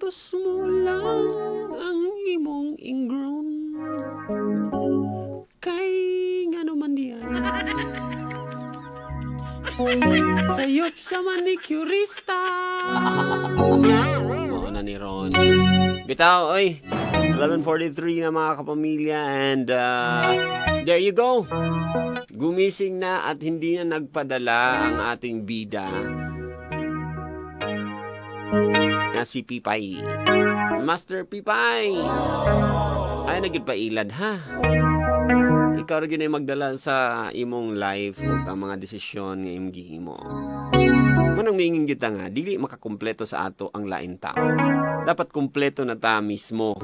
Antos mo lang ang imong ingrown. Kay ngano man diay, sayop sa manicurista. Mao na ni Ron. Bitaw, oy. 11:43 na, mga kapamilya, and there you go. Gumising na at hindi na nagpadala ang ating bida na si Pipay. Master Pipay! Ay, nagyud pa ilad ha. Ikaw ra gyud ay magdala sa imong life ug ang mga desisyon nga imong gihimo. Manang miingin kita nga dili makakumpleto sa ato ang lain tao. Dapat kumpleto na ta mismo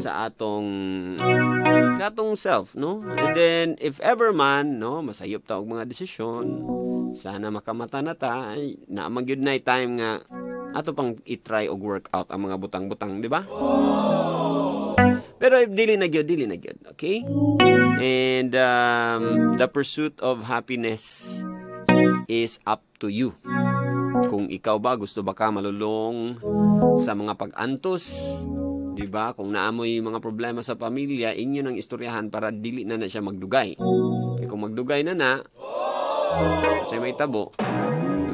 sa atong self, no? And then if ever man, no, masayop ta og mga desisyon, sana makamata na ta, ay, naa man gyud na time nga ato pang i-try og work out ang mga butang-butang, di ba? Pero if dili na gyud, dili na gyud, okay? And the pursuit of happiness is up to you. Kung ikaw ba, gusto ba ka malulong sa mga pag-antos, di ba? Kung naamoy mga problema sa pamilya, inyo nang istoryahan para dili na na siya magdugay. E kung magdugay na na, sa may tabo,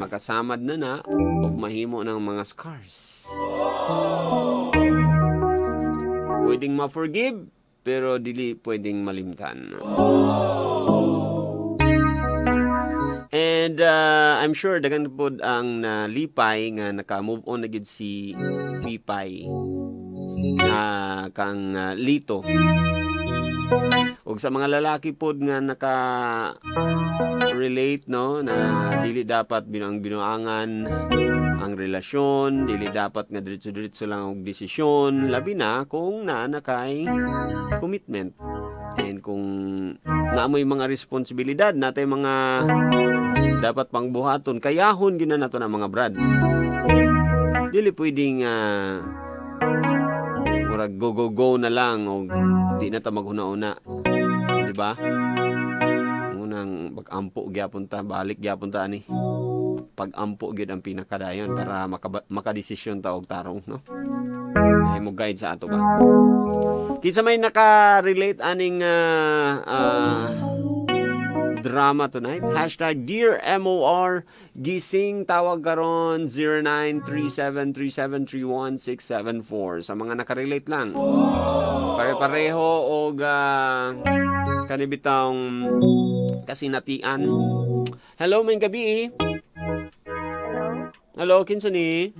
makasamad na na o mahimo ng mga scars. Pwedeng ma-forgive, pero dili pwedeng malimtan. And I'm sure daghan pod ang nalipay nga naka-move on na gyud si Pipay na kang Lito. Ug sa mga lalaki pod nga naka relate, no, na dili dapat binuang binuangan ang relasyon, dili dapat nga diretso-diretso lang og desisyon, labi na kung naa na kay commitment. And kung naamoy mga responsibilidad, natay mga dapat pang buhaton, kayahon gyud na nato na, mga brad. Dili pwedeng murag go go go na lang o di na ta maghuna-una. Di ba? Unang pag-ampo gyapon ta, balik gyapon ta ani. Pag-ampo gyud ang pinakadayon para makadesisyon ta og tarong, no? Ay mo guide sa ato ba? Kinsa may naka-relate aning drama tonight? #DearMOR. Gising, tawag karon 0937-3731674 sa mga nakarelate lang. Pare-pareho og kanibitang kasinatian. Hello, may gabi. Hello? Hello, kinsa ni?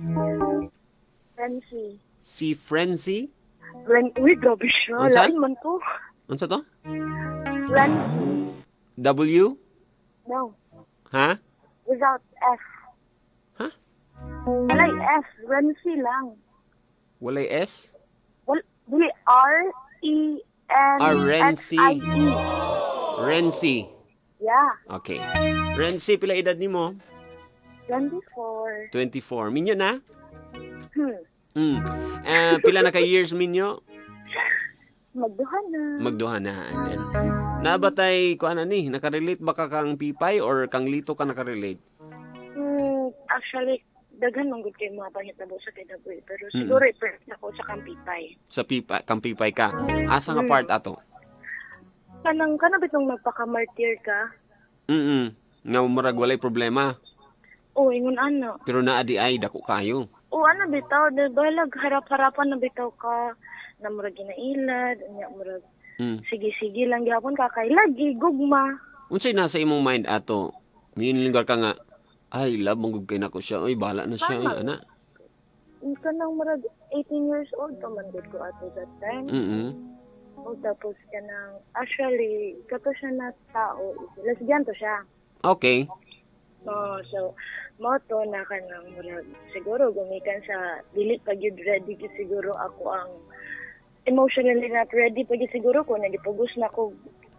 Frenzy. Si Frenzy? Ren, uy, grabe siya. Unsa? Lain man to. Unsa to? Renzy. W? No. Ha? Without F. Ha? Walay F. Renzy lang. Walay S? Wal, dili R E N Ah, S Renzy. I E. Renzy. Yeah. Okay. Renzy, pila edad nimo? 24. 24. Minyo na? Hmm. Pila na ka years minyo? Magduha na. Magduha na. And then, nabatay ko ana ni, nakarelate ba ka kang Pipay or kang Lito ka nakarelate? Actually, daghan man gud kay mga pangitabo sa kinabuhi. Pero siguro i-prefer na ko sa Kampipay. Sa Pipay, kang Pipay ka. Asa nga part ato? Kanang kana bitong magpaka-martyr ka? Nga murag walay problema. O, ingon ana. Pero naa di ay dako kayo. O, ano bitaw, di ba harap-harapan na bitaw ka na murag ginailad, unya murag sige-sige lang gyapon ka kay lagi gugma. Unsay nasa imong mind ato? Miingon ka nga, "Ay, love man gud kay nako siya. Oy, bahala na siya, Tama. ay, ana." Kanang murag 18 years old pa man gud ko ato that time. O tapos kanang actually kato siya na tao, lesbian to siya. Oh, so mo to na kanang murag siguro gumikan sa dili pa gyud ready gyud siguro ako, ang emotionally not ready pa gyud siguro ko, nagipugos na ko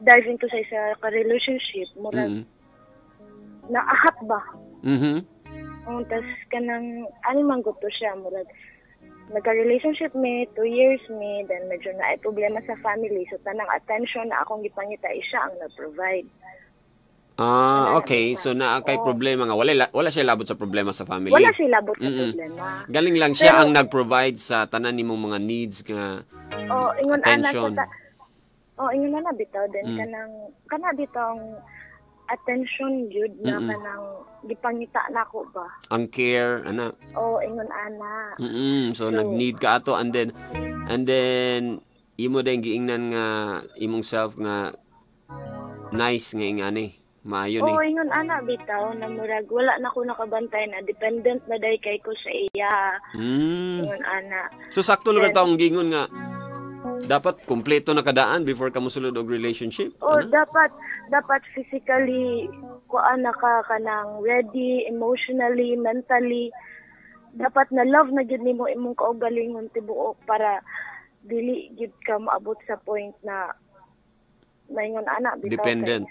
dive into sa isa ka relationship, murag naahat ba. Oh, tas kanang ano man gud to siya, murag nagka-relationship me, 2 years me, then medyo na ay problema sa family, so tanang attention na akong gipangita is siya ang nag-provide. Ah, okay. So naa kay problema nga wala siya labot sa problema sa family. Wala siya labot sa problema. Galing lang siya. Pero ang nag-provide sa tanan nimong mga needs nga Oh, ingon ana attention. Sa oh, ingon ana bitaw din kanang kana bitaw ang attention gyud na kanang gipangita nako ba. Ang care ana. Oh, ingon ana. So, nag-need ka ato and then imo din giingnan nga imong self nga nice nga ingani. Maayo ni. Oh, ingon ana bitaw na murag wala na ko nakabantay na dependent na day kay ko sa iya. Ingon ana. So sakto lugar taong gingon nga dapat kumpleto na kadaan before ka mosulod og relationship. Oh, Ano? dapat physically kuan na ka kanang ready, emotionally, mentally. Dapat na love na gyud nimo imong kaugalingon tibuok para dili gyud ka maabot sa point na maingon ana bitaw. Dependent.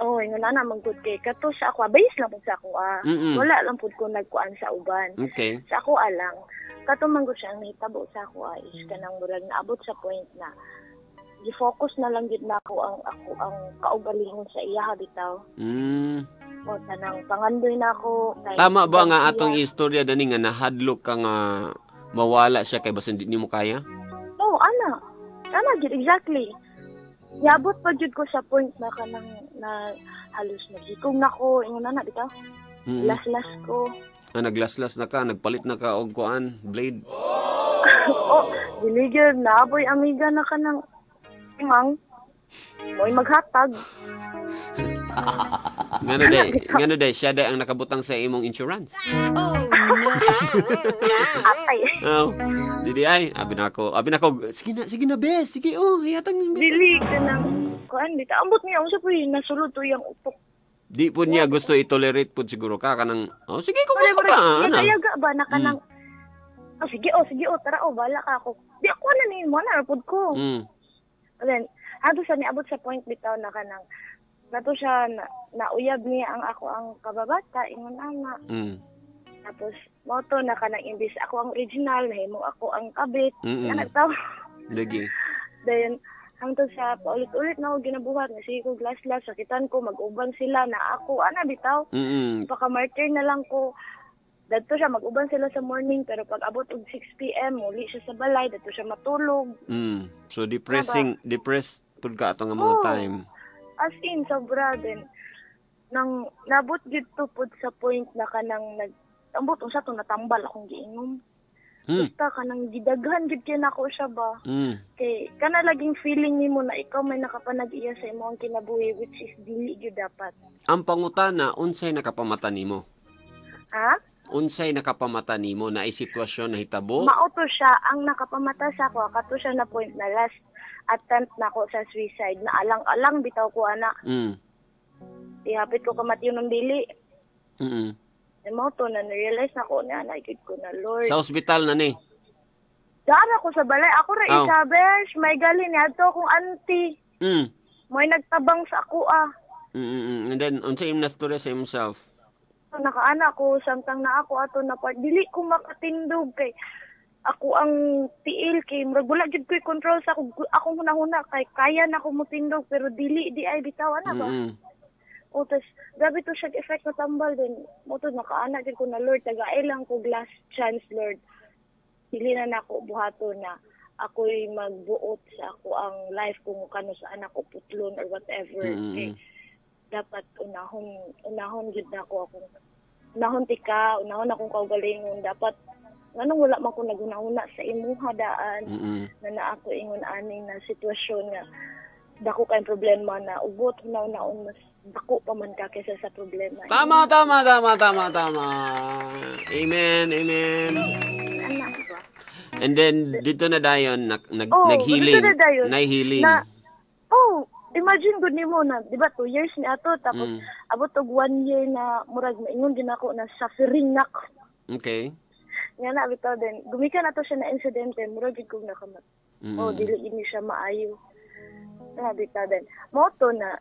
Oh, ingon ana man gud kay kato sa ako, base lang pud sa ako ah. Wala lang pud ko nagkuan sa uban. Sa ako alang, kato man gud siya ang nahitabo sa ako ah, is kanang murag naabot sa point na gi-focus na lang gid nako ang ako ang kaugalingon sa iya bitaw. O tanang pangandoy na ako kay Tama ba nga iya. Atong istorya dani nga nahadlok ka nga mawala siya kay basin di nimo kaya? Oh, ana. Ana gid exactly. Niabot pa jud ko sa point na kanang na halos naghikog na ko, ingon ana bitaw. Las-las ko. Ah, naglaslas na ka, nagpalit na ka og kuan, blade. Oh, dili gyud naaboy amiga na kanang mang mo'y maghatag. Ngano day siya day ang nakabutang sa imong insurance. Atay. Oh, dili ay, abi na ako, sige na bes, sige oh, hayatang bes. Dili kanang kuan bitaw. Ambot niya unsa po nasulod to yang utok. Di po niya gusto i-tolerate po siguro ka kanang, oh sige kung gusto ka, ano. Nagayaga ba na kanang oh, sige oh, sige oh, tara oh, bala ka ako. Di ako na ni mo na pud ko. And then, ato sa niabot sa point bitaw na kanang nato siya na, nauyab niya ang ako ang kababata ingon ana. Tapos mo to na kanang imbis ako ang original, nahimo ako ang kabit. Ana taw. Lagi. Then hangtod sa paulit-ulit na ako ginabuhat nga sige ko glaslas, sakitan ko, mag-uban sila na ako ana bitaw. Paka martyr na lang ko. Dadto siya mag-uban sila sa morning pero pag abot og 6 PM muli siya sa balay, dadto siya matulog. So depressing, depressed pud ka ato nga mga Oo. Time. As in sobra din nang nabot gid to pud sa point na kanang nag ambot unsa to, natambal akong giinom. Basta kanang gidaghan gid kay nako siya ba, kay kana laging feeling nimo na ikaw may nakapanag-iya sa imong kinabuhi, which is dili gyud dapat. Ang pangutana, unsay nakapamata nimo? Ha? Unsay nakapamata nimo na ay sitwasyon na hitabo? Mao to siya ang nakapamata sa ako, kato siya na point na last attempt nako sa suicide na alang-alang bitaw ko ana. Ihapit ko kamatiyon ng dili. Mao to na na-realize nako na na gid ko na Lord. Sa ospital na ni. Daan ako sa balay. Ako ra Oh. Isabel, may gali ni adto akong auntie. Mo'y nagtabang sa ako ah. And then unsay imong nastorya sa imong self? Nakaana ko samtang na ako ato na part. Dili ko makatindog kay ako ang tiil kay murag wala gyud ko'y control sa ako, akong hunahuna kay kaya na ako motindog pero dili di ay bitaw ana ba. O tas grabe to siya effect na tambal din. Mo to nakaana gyud ko na, "Lord, tagaay lang ko last chance, Lord. Dili na nako buhaton na ako'y magbuot sa ako ang life kung kano sa anak ko putlon or whatever." Kay dapat unahon unahon gyud nako akong unahon tika, unahon akong kaugalingon. Dapat nganong wala man ko naghunahuna sa imuha daan na naa ako ingon ani na sitwasyon nga dako kay problema na ugot hunaw-naon mas dako pa man ka kaysa sa problema. Tama, tama, tama, tama, tama. Amen, amen. Ana ba? And then dito na dayon nag Oh, nag-healing. dito na dayon. Na-healing. Na oh, imagine gud nimo na, di ba, 2 years ni ato tapos abot og one year na murag maingon din ako na suffering na ko. Nga na bitaw din gumikan ato siya na insidente, murag gid kog nakamat. Oh, dili gid ni siya maayo. Na bitaw din. Mo to na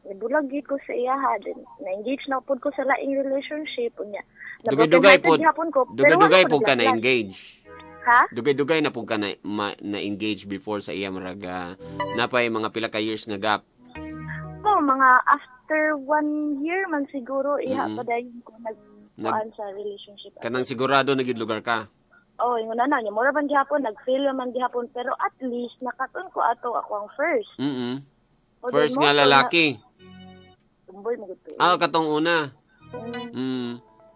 nibulag gid ko sa iyaha din. Na-engage na pud ko sa laing relationship unya. Dugay-dugay Na-broken-hearted pod. gihapon ko, pero wala Dugay-dugay ko po ka naglaslas. na-engage. Ha? Dugay-dugay na po ka na, na-engage before sa iya, murag napay mga pila ka years nga gap. Oh, mga after After one year man siguro iha pa dayon ko nag kuan sa relationship. Kanang sigurado na gid lugar ka. Oh, ingon na niya, mura man gihapon, nag-fail man gihapon, pero at least nakatun ko ato ako ang first. O, First then, nga mo, lalaki. Tumboy mo gud to. Ah, katong una. So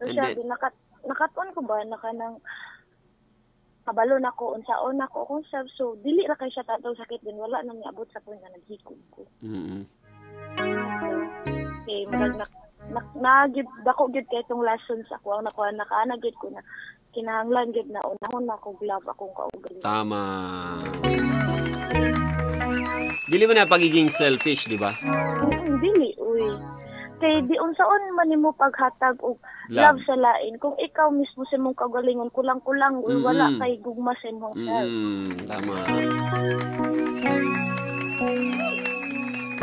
And siya, then, nakatun ko ba, naka nang kabalo na ko, unsaon na ko akong self, so dili ra kay siya tatong sakit din, wala na niabot sa point na naghikog ko. Okay, murag na gyud dako gyud kay itong lessons ako ang nakuha, nakaana gyud ko na kinahanglan gyud na unahon na ko love akong kaugalingon. Tama. Dili mo na pagiging selfish, di ba? Dili uy. Kay di unsaon man nimo paghatag og Love. love sa lain kung ikaw mismo sa imong kaugalingon kulang-kulang uy, wala kay gugma sa imong self. Tama.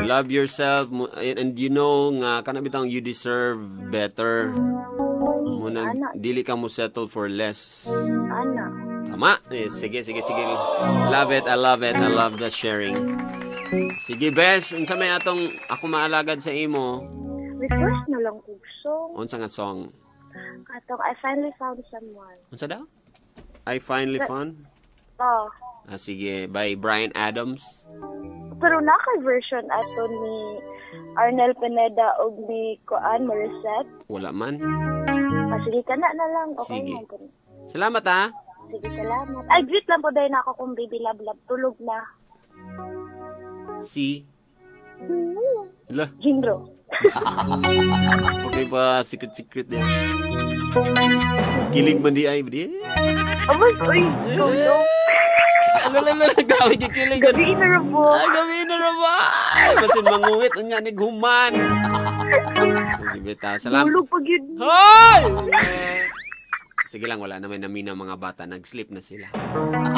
Love yourself and you know nga kana bitang you deserve better. Muna Ana. dili ka mo settle for less. Ana. Tama. Eh, sige, sige, sige. Love it, I love it. I love the sharing. Sige, Besh, unsa may atong ako maalagad sa imo? Request na lang kog song. Unsa nga song? Katong I Finally Found Someone. Unsa daw? I Finally Found? Oh. Ah, sige, by Bryan Adams. Pero naka version ato ni Arnel Pineda og ni Kuan Morissette. Wala man. Ah, sige ka na na lang. Okay Sige. man po. Salamat ah. Sige, salamat. Ay, greet lang po dahil na ako kung baby love love. Tulog na. Si Hala. Jinro. Okay pa, secret secret din. Kilig man di ay di. Abay, uy, go, go. Ano lang lang, grabe kikilig. Gabi na rin po. Ay, gabi na rin ba? Ay, basin manguwit, unya ni guman. Sige, beta. Salamat. Tulog pag yun. Hoy! Sige lang, wala naman namin ang mga bata. Nag-sleep na sila.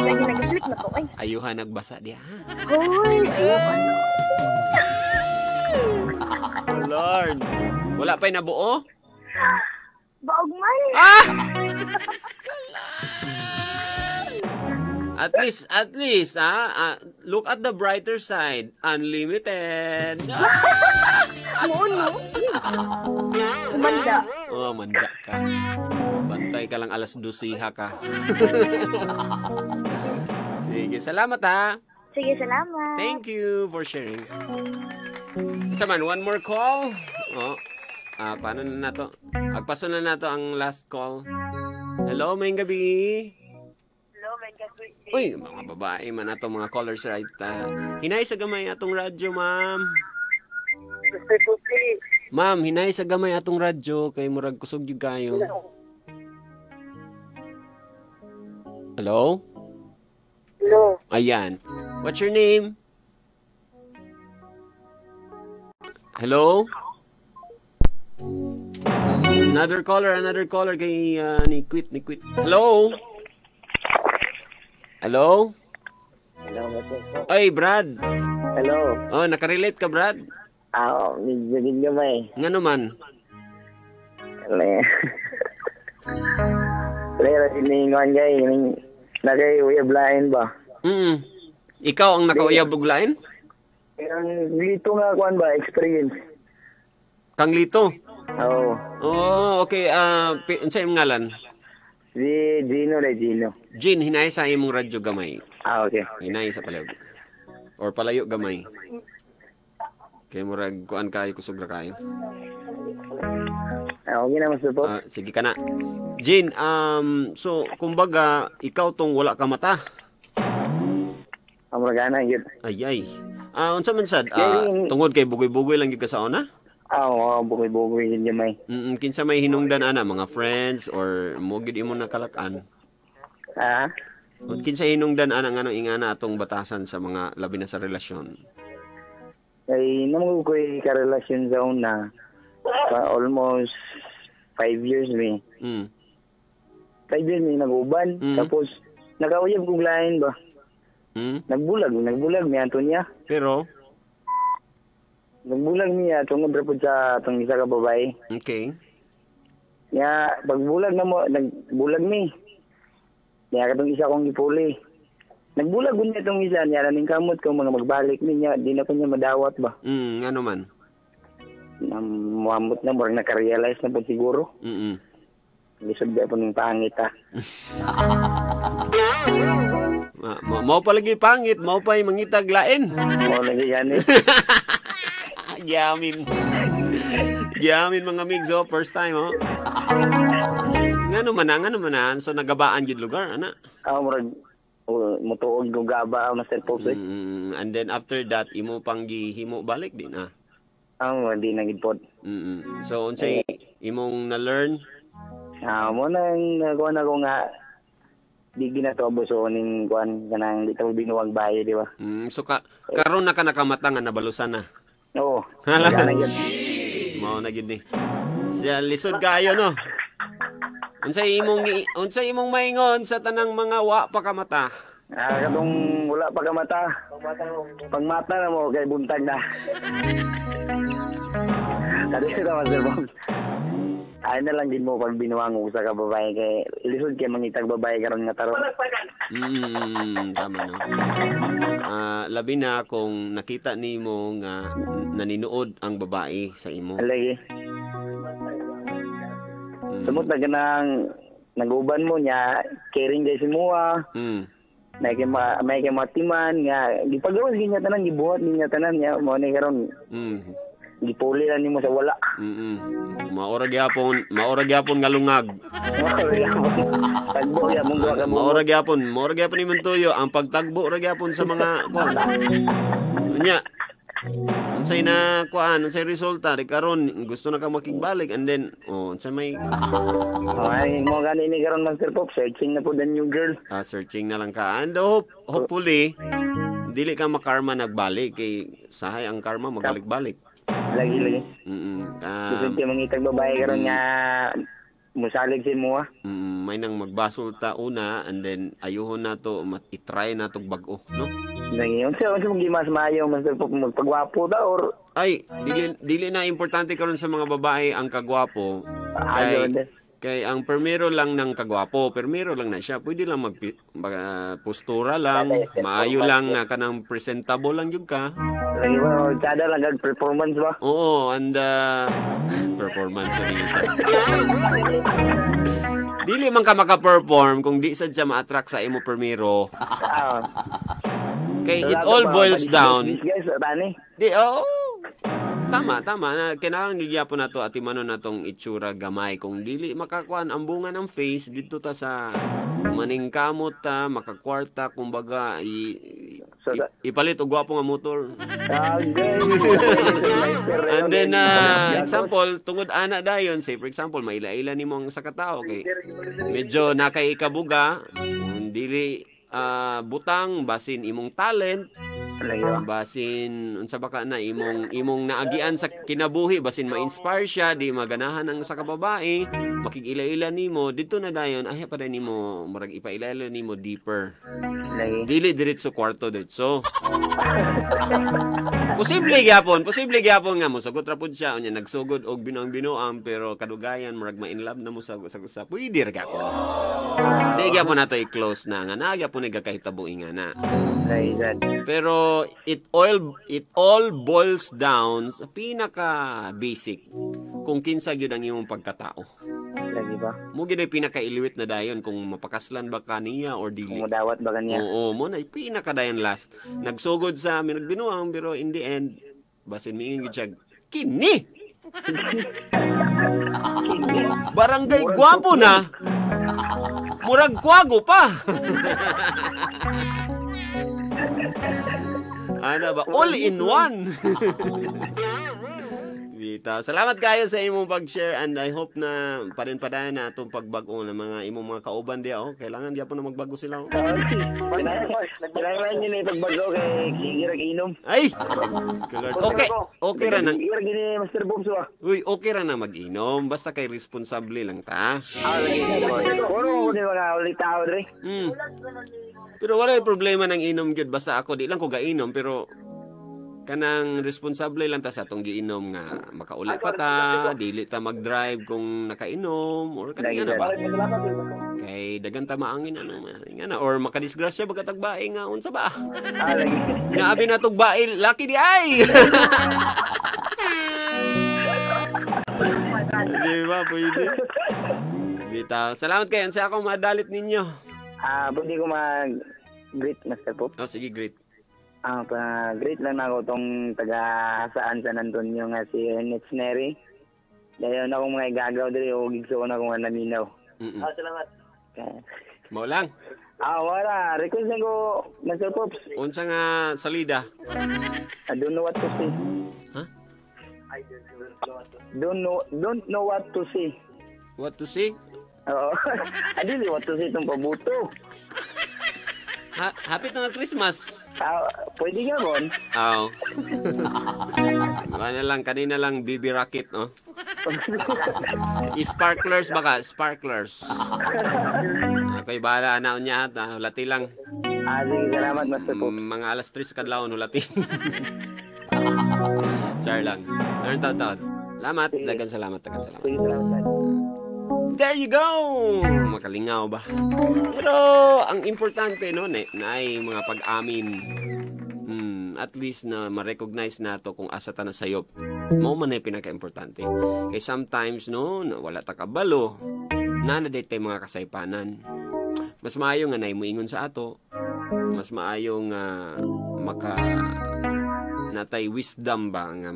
Lagi nag-sleep na ko. Ay, Ayuhan, nagbasa di ha. hoy. Ayoko. Lord. Wala pa'y nabuo? Baog man. Ah! At least, look at the brighter side. Unlimited. Ah! Oo, no? Kumanda. Oh, manda ka. Bantay ka lang 12:00 ka. Sige, salamat ha. Sige, salamat. Thank you for sharing. Saman, one more call. Oh, paano na nato? Agpaso na nato ang last call. Hello, may gabi. Hello, may gabi. Uy, mga babae man ato mga callers right. Hinay sa gamay atong radyo, ma'am. Ma'am, hinay sa gamay atong radyo kay murag kusog jud kayo. Hello? Hello. Ayan. What's your name? Hello? Another caller kay ni Quit. Hello? Hello? Hello, Ay, Brad. Hello. Oh, nakarelate ka, Brad? Ah, medyo din gamay. Nga naman. Lera, siningon gay. Nakay-uyab lain ba? Mm. Ikaw ang nakauyab og lain? Ang lito nga kuan ba, experience. Kang lito? Oo. Oh, okay. Unsa imong ngalan? Si Gino re, Gino. Gin, hinay sa imong radyo gamay. Ah, okay. Hinay sa palayo. Or palayo gamay. Kay murag kuan kayo, kusog ra kayo. Okay na, mas po. Sige ka na. Jane, so kumbaga ikaw tong wala ka mata. Amragana gyud. Ay ay. Unsa man sad? Tungod kay bugoy-bugoy lang gyud ka sa una? Oo, bugoy-bugoy gyud gamay. Kinsa may hinungdan ana, mga friends or mo gyud imo nakalakan? Ah? Kinsa hinungdan ana ngano ingana atong batasan sa mga labi na sa relasyon? Ay namo ko'y karelasyon sa una. Almost 5 years mi. 5 years mi nag-uban. Tapos nakauyab kog lain ba? Nagbulag mi ato niya. Pero nagbulag niya tungod ra pud sa atong isa ka babae. Okay. Nya pagbulag na mo, nagbulag mi. Nya katong isa kong gipuli. Nagbulag gud niya tong isa niya ning kamot ko mga magbalik mi niya, di na ko niya madawat ba. Ngano man? Muamot na murag naka-realize na po siguro. Lisod ba po ning pangit ah. Mao pa lagi pangit, mao pa mangitag lain. Mao lagi gani. Giamin. Giamin mga migs, oh, first time oh. Ngano man so nagabaan gid lugar ana. Ah, murag mutuog og gaba Master Pops. And then after that imo pang gihimo balik din ah. Ah, di na gid pod. So unsay imong na-learn? Ah, mo nang nakuha na ko nga di ginato abuso ning kuan kanang di ta binuwag bayi, di ba? So karon na ka nakamata nga nabalusan na. Oo. Mao na gid ni. Siya lisod kaayo no. Unsay imong maingon sa tanang mga wa pa kamata? Ah, katong wala pa kamata. Pagmata na mo kay buntag na. Kadi sa Master Pops. Ay na lang din mo pag binuwang usa ka babae kay lisod kay mangitag babae karon nga tarong. Tama no. Labi na kung nakita nimo nga naninuod ang babae sa imo. Lagi. Sumot na ganang naguban mo niya, caring kay si mua. May kay matiman nga gipagawas niya tanan, gibuhat niya tanan niya mo ni karon. Gipuli lang nimo sa wala. Maora gyapon nga lungag. Tagbo ya mong duha ka mo. Maora gyapon imong tuyo ang pagtagbo ra gyapon sa mga kuan. Unya. Unsay na kuan, unsay resulta di karon gusto na ka makigbalik and then unsay may ay mo gani ni karon Master Pop, searching na po the new girl. Ah, searching na lang ka. And hopefully dili ka makarma nagbalik kay sahay ang karma magbalik-balik. Lagi. Gusto kayo mangitag babae karon nga musalig si mo. May nang magbasol ta una and then ayuhon na to, i-try na to bag-o, no? Lagi. Unsa mong mas maayo Master Pop, magpagwapo ta or ay dili na importante karon sa mga babae ang kagwapo. Kay ang permero lang ng kagwapo, permero lang na siya. Pwede lang mag postura lang, maayo lang nga kanang presentable lang jud ka. Lagi ba, kada lang kag performance ba? Oo, and performance sa isa. Dili man ka maka-perform kung di sad siya ma-attract sa imo permero. Kay it all boils down. Di oh. Tama na kinahanglan gyapon nato atimanon natong itsura gamay kung dili makakuan ang bunga ng face didto ta sa maningkamot ta makakwarta kumbaga ipalit og gwapo nga motor. And then example tungod ana dayon, say for example maila-ila nimo ang sa katao kay medyo nakay ikabuga kung dili butang basin imong talent. Basin unsa ba ka na imong naagian sa kinabuhi, basin ma-inspire siya di maganahan ang sa kababae, makig-ila-ila nimo didto na dayon ay pa nimo murag ipaila-ila nimo deeper. Dili diretso kwarto diretso. Posible gyapon nga mosugot ra pud siya unya nagsugod og binuang-binuang pero kadugayan murag ma-in love na mo sa sa pwede ra gyapon. Di gyapon nato i-close na nga na gyapon nagakahitabo nga na. Pero it all boils down sa pinaka basic kung kinsa gyud ang imong pagkatao. Lagi ba? Mo gyud ay pinakailiwit na dayon kung mapakaslan ba kaniya or dili. Kung modawat ba kaniya. Oo, mo na pinaka dayon last. Nagsugod sa minagbinuang pero in the end basin miingon gyud siya kini. Barangay gwapo na. Murag kwago pa. Ano ba? All in one. Bitaw. Salamat kayo sa imong pag-share and I hope na parin-padayon na itong pagbag-o ng mga imong mga kauban diya. Oh. Kailangan diya po na magbago sila. Oh. Kailangan nyo na ipagbago kay sige ra inom. Ay! Okay. Okay ra nang. Sige ra gini Master Bobs. Uy, okay ra na mag-inom. Basta kay responsable lang ta. Puro ko ni mga ulit tao dre. Pero wala problema ng inom gyud basta ako di lang ko gainom pero kanang responsable lang ta sa atong giinom nga makauli pa ta, dili ta mag-drive kung nakainom or kanang ano ba. Kay dagan ta maangin ano nga na or makadisgrasya baga tagbae nga unsa ba. Nga abi natog bae laki di ay. Di ba? Pwede. Bitaw. Salamat kayo. Sa akong madalit ninyo. Pwede ko mag-greet, Master Pops? Oh, sige, greet. Pa-greet lang ako tong taga saan San Antonio nga si Ernest Neri. Dayon akong mga igagaw diri o gigsuon ako nga naminaw. Salamat. Mao lang. Wala. Request lang ko, Master Pops. Unsa nga salida? I don't know what to say. Huh? Don't know what to say. What to say? Oo. Adili what to say itong pabuto. Happy na Christmas. Pwede ka bon? Oo. Wala lang, kanina lang BB Rocket, no? Sparklers baka, sparklers. Okay, bahala na niya at hulati lang. Sige, salamat, Master Pops. Mga 3:00 kadlawon hulati. Char lang. Ano taon? Salamat, dagan salamat, dagan salamat. Sige, salamat. There you go! Makalingaw ba? Pero ang importante no, na ay mga pag-amin. At least na ma-recognize nato kung asa ta na sayop. Mao man ay pinaka-importante. Kay sometimes no, wala ta kabalo. Na tay mga kasaypanan. Mas maayo nga nay moingon sa ato. Mas maayo nga maka natay wisdom ba nga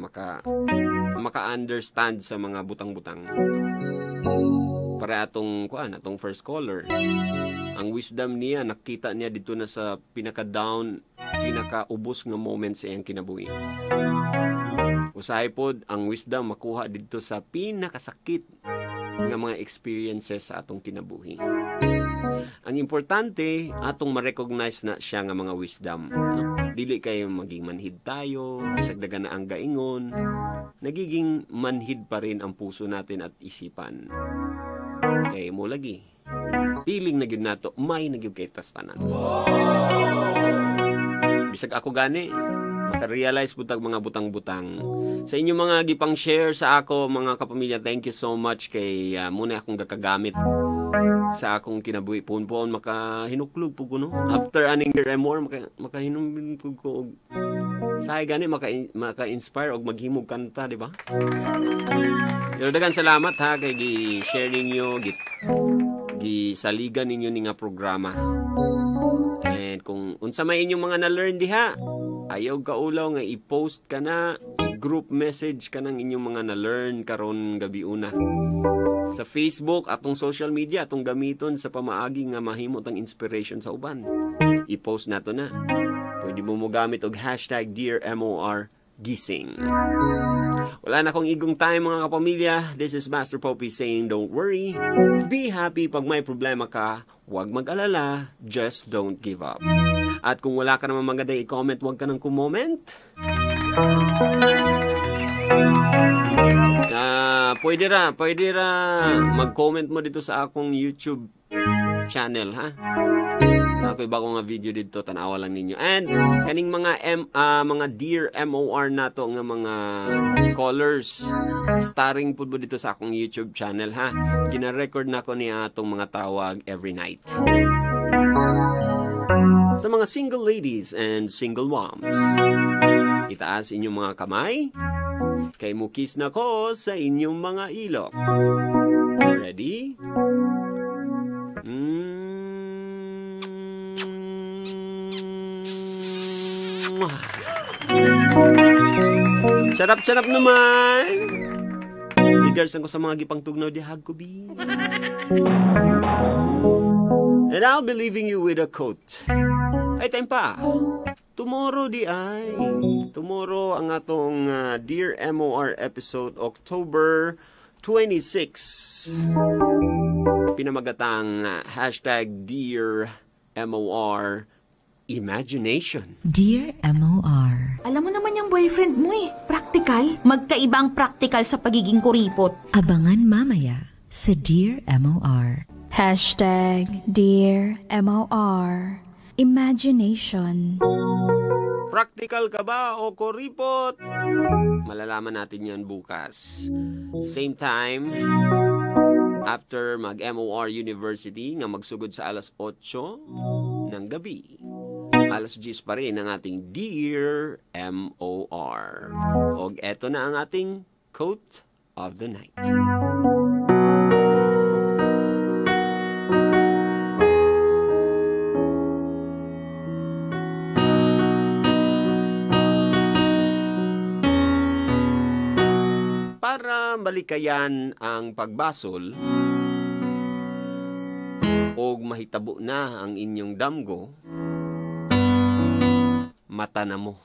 maka-understand sa mga butang-butang. Para atong kuan, atong first caller. Ang wisdom niya nakita niya dito na sa pinaka-down, pinaka-ubos nga moment sa iyang kinabuhi. Usahay pod ang wisdom makuha dito sa pinakasakit nga mga experiences sa atong kinabuhi. Ang importante atong ma-recognize na siya nga mga wisdom, no? Dili kay maging manhid tayo, bisag dagan na ang gaingon, nagiging manhid pa rin ang puso natin at isipan. Kay mo lagi, feeling na gyud nato, may na gyud kay tastanan. Bisag ako gani, maka-realize pud tag mga butang-butang. Sa inyong mga gipang share sa ako, mga kapamilya, thank you so much kay muna akong gakagamit sa akong kinabuhi. Puon-puon makahinuklog pud ko, no? After aning Dear MOR, makahinumdum pud ko og sahay gani maka-inspire og maghimog kanta, di ba? Pero dagan salamat ha kay gi-share ninyo, gisaligan ninyo ni nga programa. And kung unsa may inyong mga na-learn diha, ayaw kaulaw nga i-post ka na, group message ka ng inyong mga na-learn karon gabi una. Sa Facebook, atong social media, atong gamiton sa pamaagi nga mahimot ang inspiration sa uban. I-post nato na. Pwede mo gamit og hashtag #DearMORGising. Wala na akong igong time, mga kapamilya. This is Master Popey saying don't worry. Be happy pag may problema ka. Huwag mag-alala. Just don't give up. At kung wala ka naman magandang i-comment, huwag ka nang kumoment. Pwede ra mag-comment mo dito sa akong YouTube channel, ha? Ako iba ko nga video dito, tanawa lang ninyo. And kaning mga mga Dear MOR nato nga mga callers, starring pud mo dito sa akong YouTube channel, ha. Gina-record na ko ni atong mga tawag every night. Sa mga single ladies and single moms, itaas inyong mga kamay kay mukis na ko sa inyong mga ilok. Ready? Charap-charap naman. Regards ko sa mga gipang tugnaw di Hagkubi. And I'll be leaving you with a quote. Ay, time pa. Tomorrow di ay. Tomorrow ang atong Dear MOR episode, October 26. Pinamagatang hashtag Dear MOR Imagination. Dear MOR. Alam mo naman yung boyfriend mo eh. Practical. Magkaiba ang practical sa pagiging kuripot. Abangan mamaya sa Dear MOR. Hashtag Dear MOR. Imagination. Practical ka ba o kuripot? Malalaman natin yan bukas. Same time, after mag-MOR University nga magsugod sa 8:00 ng gabi. 10:00 pa rin ang ating Dear MOR. Og eto na ang ating quote of the night. Para malikayan ang pagbasol og mahitabo na ang inyong damgo, mata na mo.